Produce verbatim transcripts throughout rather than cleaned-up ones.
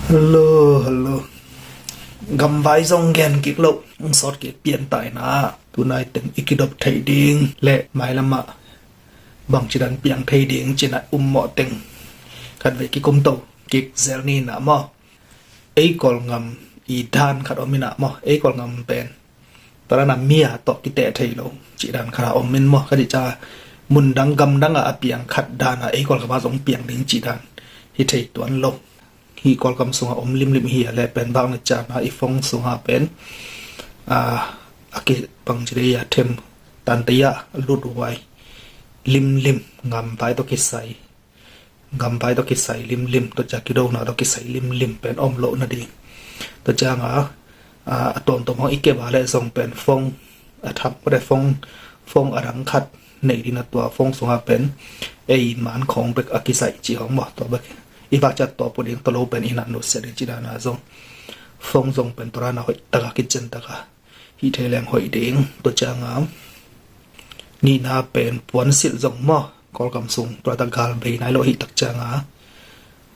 Hello, hello. Gamvai zong gen kik lo, sawt kik pian taina. Tunai teng i kidop thei ding le mailamah bangci dan piang thei ding cina ummawh teng khat ve kikum to kik zel ni na maw. Ei Kawlgam i dan khat om ina maw, ei Kawlgam pen tarana mia tawh kiteh thei lo cih dan khat a om in maw, ka cih ciang a mun dang gam dang a a piang khat dan a ei Kawlgam a zong piang ding cih dan hi thei tuan lo. Hih Kawlgam sungah om limlim hi a le pen bak na ciang a i phone sungah pen a kibang ci dei a them tante a lut huai limlim, gamvai tawh kisai gamvai tawh kisai limlim, tua ciang kidona tawh kisai limlim pen om loh nading. Tua ciang a a tuamtuam hong i kep a le zong pen phone a thak pawh le phone phone a dang khat nei ding a, tua phone sungah pen ei man khawng bek a kisai cih hong maw, tua bek i vak ciat tua pawh ding, tua lo pen i nat nusiat ding cih dan a zong phone zong pen tua dan a hoih tak a kician tak a hih thei leng hoih ding. Tua ciang a nihna pen puansilh zong maw, Kawlgam sung tua tak gal bei nai lo hih tak ciang a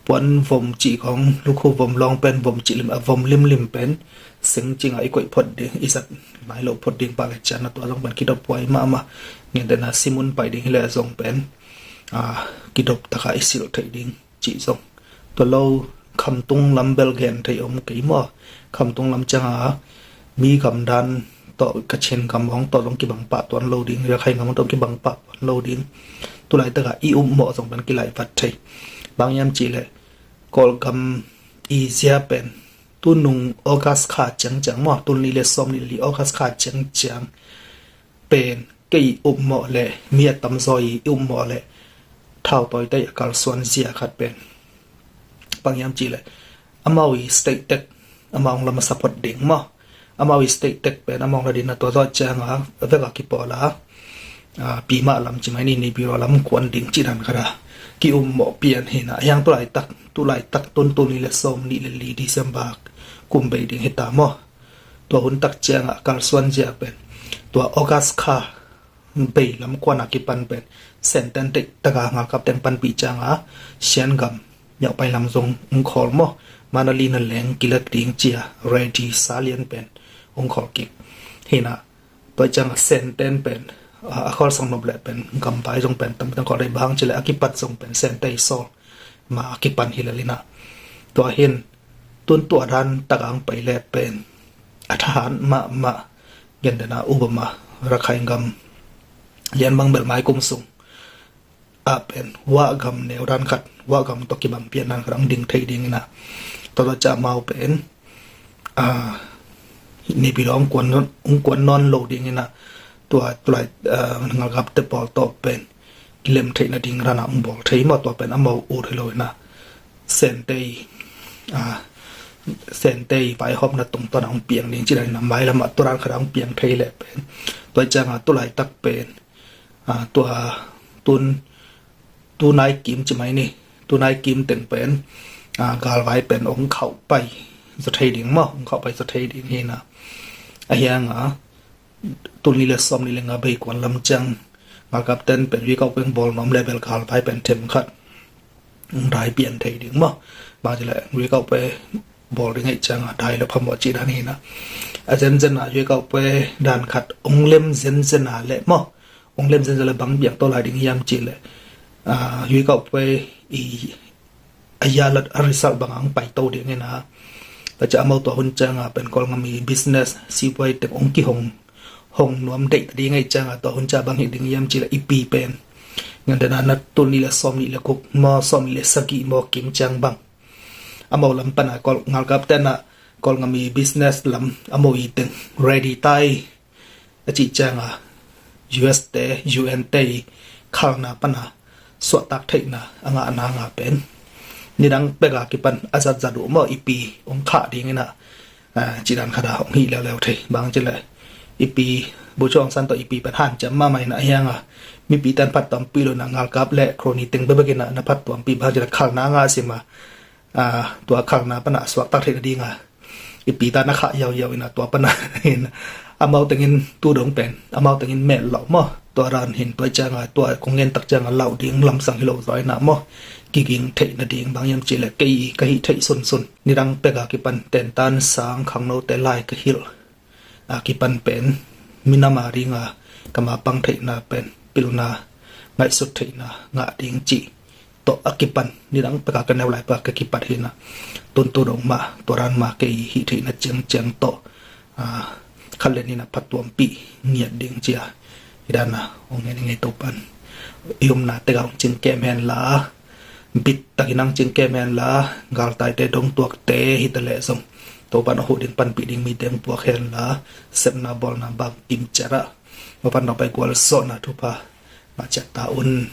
puan vom cih khawng, lukhu vom lawng pen vom cih lim a vom limlim pen seng cing a i koih phot ding, i zat nai lo phot ding pah le ciang a tua zong pen kidop huai mahmah. Ngen dena simun pai ding hi le zong pen a kidop tak a i silh thei ding cih zong. Tua lo khamtung lam bel gen thei om kei maw. Khamtung lam ciang a mi gam dan tawh, Kachin gam hong tawh zong kibang pah tuan lo ding, Rakhine gam hong tawh kibang pah tuan lo ding. Tulai tak a i ummawh zong pen kilai vat thei. Bang hiam cih le Kawlgam i zia pen tunung August kha ciangciang maw, tul nih le sawm nih le li August kha ciangciang pen kei i ummawh le mi a tamzaw i ummawh le thau tawite a kalsuan zia khat pen bang hiam cih le amau i state tech amau hong la masa phot ding maw. Amau i state tech pen amau hong la ding a, tua zawh ciang a vek a kipawl a a, Pima lam ci mai ni, Neibiro lam kuan ding cih dan khat a ki ummawh pian hi na. A hiang tulai tak, tulai tak tun tul nih le sawm nih le li December kum bei ding hi ta maw. Tua hun tak ciang a kalsuan zia pen tua August kha bei lam kuan a kipan pen Senten teh tak a ngalkap teng panpih ciang a Shan gam nyauhpai lam zong ung khawl maw. Manali na leng kilek ding ci a ready sa lian pen ung khawl kik hi na. Tua ciang a Senten pen a, a khawl sang nop le pen gamvai zong pen tam tam khawl dei, bang ci le a kipat zong pen Sentei sawl ma a kipan hi le li na. Tua hin tun tua dan tak a hong pai le pen a thahat mahmah gen dena Obama Rakhine gam lian bang bel mai kum sung a pen wah gam neu dan khat, wah gam tawh kibang pian dan khat hong ding thei ding ina. Tua tua ciang amau pen a, Neibiro hong kuan nawn, hong kuan nawn lo ding ina. Tua tulai a, ngalkapte pawl tawh pen kilem theihna ding dan a hong bawl thei maw. Tua pen amau ut hi lo ina. Sentei a, Sentei vaihawmna tungtawn a hong piang ding ci dan ina, mailam a tua dan khat a hong piang thei le pen tua ciang a tulai tak pen a, tua tun tunai kim ci mai ni, tunai kim teng pen a, galvai pen hong khauh pai zaw thei ding maw, hong khauh pai zaw thei ding hi na. A hiang a tul nih le sawm nih le nga bei kuan lam ciang ngalkapten pen wikau pen bawl nuam le bel galvai pen them khat hong dai pian thei ding maw. Bang ci le wikau pen bawl ding ahih ciang a dai lo phamawh cih dan hi na. A zenzen a wikau pen dan khat hong lem zenzen a le maw, hong lem zenzen le bang biang to lai ding hiam ci le a, wikau pen i a ya lat a result bang a hong pai to ding ina. Tua ciang amau tua hun ciang a pen Kawlgam i business sipuai teng hong kihong hong nuam deih ta ding ahih ciang a tua hun ciang bang hi ding hiam ci le i pi pen ngan dena na tul nih le sawm nih le guk maw, sawm nih le sagih maw kim ciang bang amau lam pan a Kawl ngalkapten a Kawlgam i business lam amau i teng ready tai a cih ciang a U S te U N te i khalna pan a suahtak theihna a ngahna nga pen nidang pek a kipan a zatzat uh maw, i pi hong khah ding ina. A, cih dan khat a hong hi leuleu thei. Bang ci le i pi Bogyoke Aung San tawh i pi pen hanciam mahmah ina, a hiang a mipi tan phattuampih lo ina, ngalkap le crony teng bekbek ina na phattuampih, bang ci le khalna nga sim a, a, tua khalna pan a suaktak theihna ding a i pi tan a khah yauyau ina, tua pan a in amau teng in tu dong pen amau teng in met lo maw. Tua dan hin tua cianga tua kong ngen tak cianga lau ding lamsang hi lo zaw inah maw, kiging theih nading bang hiam cihleh kei ka hih theih sunsun nidang peka kipan tentan sang khangnote lai ka hilh a kipan pen minam a dinga kama pang theihna pen pilna ngaihsut theihna ngah ding cih tawh a kipan nidang peka ka neu lai peka ka kipat hinah tuntu dong mah tua dan mah kei hih theihna ciangciang tawh khat le nih na phattuampih ngiat ding cia hi dana hong ngen i ngei Topan i umna teka hong cingkem henla bittakin hong cingkem henla galtaite dongtuakte hita leh zong Topan a huh ding panpih ding mite hong puak henla sepna bawlna bang kimciatah Topan nong pai gualzawhna thupha ngah ciat ta un.